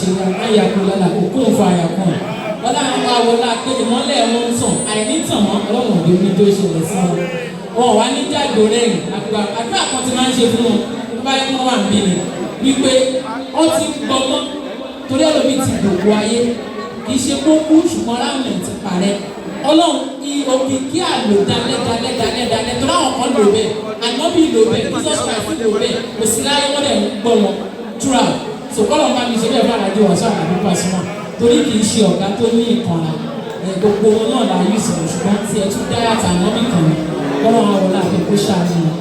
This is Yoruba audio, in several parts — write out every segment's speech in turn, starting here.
Ṣe àyàkú lọ́la òkú òfò àyàkùn. Ọlọ́run wa wọlá pé ìmọ́lẹ̀ wọn ń tàn àìní tàn mọ́. Ọlọ́run òde omi tó ṣẹlẹ̀ sí wọn. Wọn wá ní jágbe rẹ̀yìn. Àgbà àdúrà kan ti máa ń ṣe fún wọn tó bá yẹ kí wọ́n wà ń bí ni wípé wọ́n ti gbọmọ́, torí ẹlòmíì ti dògbò ayé, kì í ṣe kó kú, ṣùgbọ́n ráàmì ti parẹ́. Ọlọ́run òkìkí àlò dalẹ́ dalẹ́ dalẹ́ dalẹ́, torí àwọn kan lò bẹ́ẹ̀, Ànábì lò bẹ́ẹ̀, Jesus Christ lò bẹ́ẹ̀, kò sí láyé, wọ́n dẹ̀ ń gbọ́ wọn throughout. So kọ́lọ̀ bá mi ṣe bẹ́ẹ̀ fún Àlàjì Wasiu Alabi Pasuma, torí kì í ṣe ọ̀gá tó ní ìkànnà ẹ̀, gbogbo wọn náà la yìí sọ̀rọ̀, ṣùgbọ́n tí ẹ tún dá yàtọ̀ Ànábì kan ní kọ́lọ̀ àwọn wọlé àbẹ̀ kó ṣàánú wọn.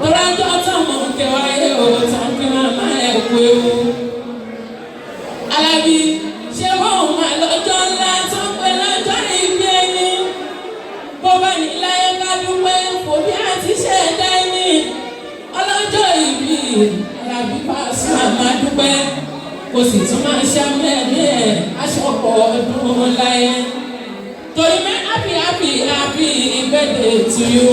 Lọ́lájọ́ tán mọ̀ ń kẹwàá yé o tán kí màmá ẹ̀ kú ewu. Alábí ṣé wọ́n máa lọ́jọ́ ńlá tó ń pẹ́ lọ́jọ́ ìbí ẹni. Bó bá ní láyé, ká dúpẹ́ fòbí àti ṣẹ̀dá ẹni. Ọlọ́jọ́ ìbí Alábí Pasuma, máa dúpẹ́. Kò sì tún máa ṣàmẹ́mí ẹ̀ aṣọ́pọ̀ ọdún láyé. Torí mẹ́, happy, happy, happy birthday to you.